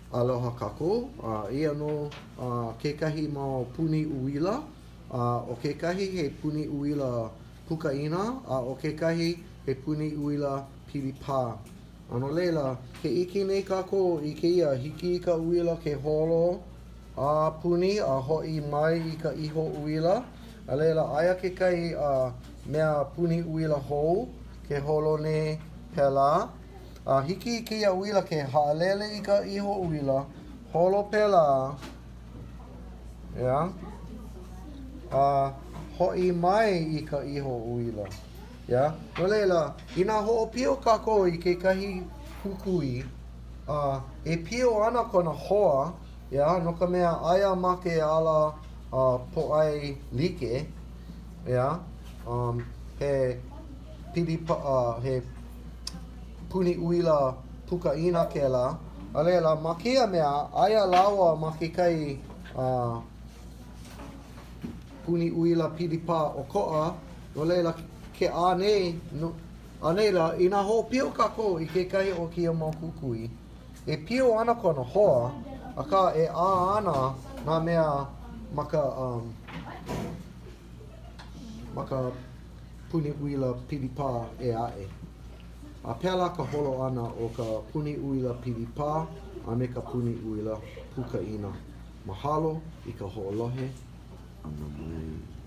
Aloha kākou. Eia nō kekahi mau puni uila. ʻO kekahi he puni uila pūkaʻina, a ʻo kekahi he puni uila pilipā. A no laila, ke ʻike nei kākou i kēia, hiki i ka uila ke holo a puni a hoʻi mai i ka iho uila. A laila, aia kekahi mea puni uila hou ke holo nei pēlā. A hiki i kēia uila ke haʻalele i ka iho uila, holo pēlā, ʻeā, a hoʻi mai i ka iho uila, ʻeā. No laila, inā hoʻopio kākou i kekahi kukui, a e pio ana kona hoa, ʻeā, no ka mea, aia ma ke ala pōʻai like, ʻeā, um, he pili paʻa, he puni uila pūkaʻina kēlā, a laila, ma kēia mea, aia lāua ma kekahi puni uila pilipā ʻokoʻa, no laila, ke ʻā nei, no, a laila, inā hoʻopio kākou i kekahi o kēia mau kukui, e pio ana kona hoa, akā e ʻā ana nā mea ma ka, um, ma ka puni uila pilipā ʻē aʻe. A pēlā ka holo ʻana o ka puni uila pilipā a me ka puni uila pūkaʻina. Mahalo i ka hoʻolohe ʻana mai.